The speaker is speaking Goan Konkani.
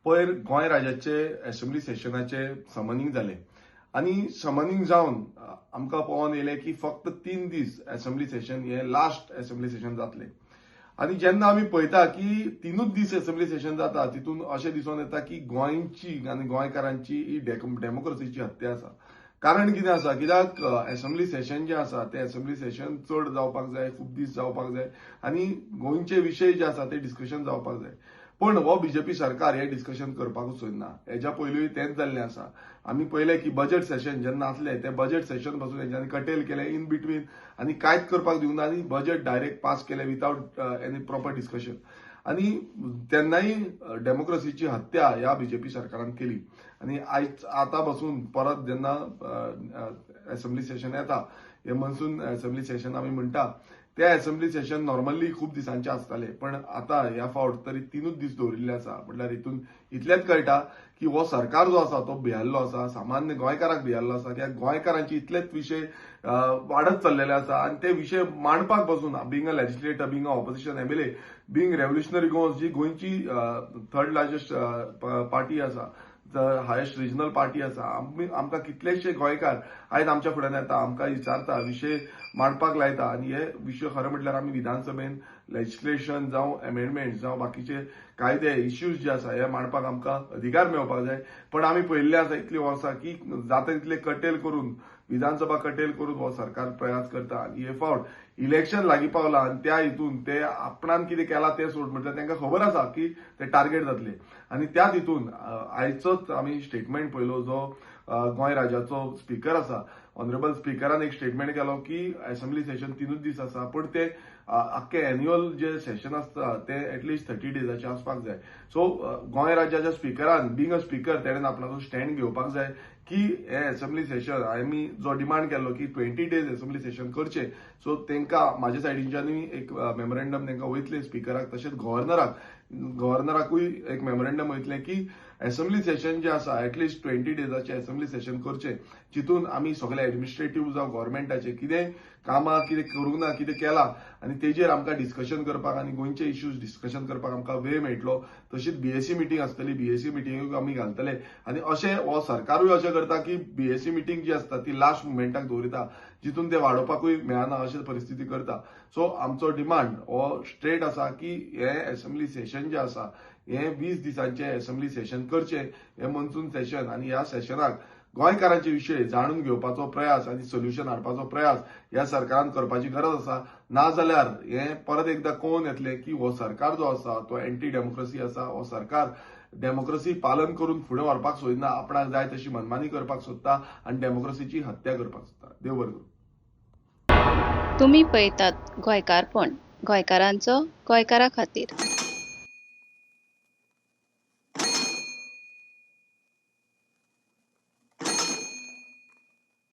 पयर गोंय राज्याचे असेंब्ली सेशनाचे समनींग जालें आनी समनींग जावन आमकां पळोवन येयलें की फक्त 3 दीस असेंब्ली सेशन हे लास्ट असेंब्ली सेशन जातलें. आनी जेन्ना आमी पळयता की 3 दीस असेंब्ली सेशन जाता, तितून अशें दिसून येता की गोंयची आनी गोंयकारांची ही डेमोक्रेसीची हत्या आसा. कारण कितें आसा, कित्याक असेंब्ली सेशन जें आसा तें असेंब्ली सेशन चड जावपाक जाय, खूब दीस जावपाक जाय आनी गोंयचे विशय जे आसा ते डिस्कशन जावपाक जाय. पण हो बीजेपी सरकार हे डिस्कशन करपाकूच सोदना. हेज्या पयलूय तेंच जाल्लें आसा. आमी पळयलें की बजेट सेशन जेन्ना आसलें तें बजेट सेशन पासून हेंच्यांनी कटेल केलें इन बिटवीन आनी कांयच करपाक दिवंक ना आनी बजेट डायरेक्ट पास केलें विदावट एनी प्रॉपर डिस्कशन. आनी तेन्नाय डेमोक्रेसीची हत्या ह्या बीजेपी सरकारान केली. आनी आयज आतां पासून परत जेन्ना असेंब्ली सेशन येता, हे मनसून असेंब्ली सेशन आमी म्हणटा, ते असेंब्ली सेशन नॉर्मली खूब दिसांचे आसताले, पण आतां ह्या फावट तरी 3 दीस दवरिल्ले आसा. म्हटल्यार हितून इतलेंच कळटा की हो सरकार जो आसा तो भियाल्लो आसा, सामान्य गोंयकाराक भियाल्लो आसा. कित्याक गोंयकारांचे इतलेच विशय वाडत चल्लेले आसा आनी ते विशय मांडपाक पासून being a legislator, being a opposition MLA, being Revolutionary Goans जी गोंयची थर्ड लार्जस्ट पार्टी आसा, हायेस्ट रिजनल पार्टी आसा, आमी आमकां कितलेशे गोंयकार आयज आमच्या फुड्यान येता, आमकां विचारता, विशय मांडपाक लायता. आनी हे विशय खरें म्हटल्यार आमी विधानसभेन लेजिस्लेशन जावं एमेंडमेंट जावं बाकीचे कायदे इश्यूज जे आसा हे मांडपाक आमकां अधिकार मेळपाक जाय. पण आमी पळयल्लें आसा इतलीं वर्सां की जाता तितले कटेल करून, विधानसभा कटेल करून हो सरकार प्रयास करता. आनी हे फावट इलेक्शन लागीं पावलां आनी त्या हितून ते आपणान कितें केलां तें सोड, म्हटल्यार तांकां खबर आसा की ते टार्गेट जातले. आनी त्या हितून आयचोच आमी स्टेटमेंट पळयलो, जो गोंय राज्याचो स्पिकर आसा, ऑनरेबल स्पिकरान एक स्टेटमेंट केलो की असेंब्ली सेशन 3 दीस आसा, पण ते आख्खे एन्युअल जे सेशन आसता ते एटलिस्ट 30 डेजाचे आसपाक जाय. सो गोंय राज्याच्या स्पिकरान बींग अ स्पिकर तेणेन आपणाचो स्टँड घेवपाक जाय की हे असेंब्ली सेशन आमी जो डिमांड केल्लो की 20 डेज असेंब्ली सेशन करचे, सो तांकां म्हाज्या सायडीच्यानूय एक मेमोरेंडम तांकां वयतलें स्पिकराक, तशेंच गव्हर्नराकूय एक मेमोरेंडम वयतलें की असेंब्ली सेशन जें आसा एटलिस्ट 20 डेजाचें असेंब्ली सेशन करचें, जितून आमी सगळे एडमिनिस्ट्रेटीव जावं गव्हर्मेंटाचे कितें कामां कितें करूंक ना, कितें केलां आनी तेजेर आमकां डिस्कशन करपाक आनी गोंयचे इश्यूज डिस्कशन करपाक आमकां वेळ मेळटलो. तशीच बीएसी मिटींग आसतली, बीएसी मिटींगूक आमी घालतले. आनी अशें हो सरकारूय अशें करता की बीएसी मिटींग जी आसता ती लास्ट मुमेंटाक दवरिता, जितून ते वाडोवपाकूय मेळना अशें परिस्थिती करता. सो आमचो डिमांड हो स्ट्रेट आसा की हे असेंब्ली सेशन जें आसा हे 20 दिसांचें असेंब्ली सेशन करचें, हें मनसून सेशन, आनी ह्या सेशनाक गोंयकारांचे विशय जाणून घेवपाचो प्रयास आनी सोल्युशन हाडपाचो प्रयास ह्या सरकारान करपाची गरज आसा. नाजाल्यार हें परत एकदां कळून येतलें की हो सरकार जो आसा तो एंटी डेमोक्रेसी आसा, हो सरकार डेमोक्रेसी पालन करून फुडें व्हरपाक सोदना, आपणाक जाय तशी मनमानी करपाक सोदता आनी डेमोक्रेसीची हत्या करपाक सोदता. देव बरें करूं. तुमी पळयतात गोंयकारपण, गोंयकारांचो गोंयकारा खातीर.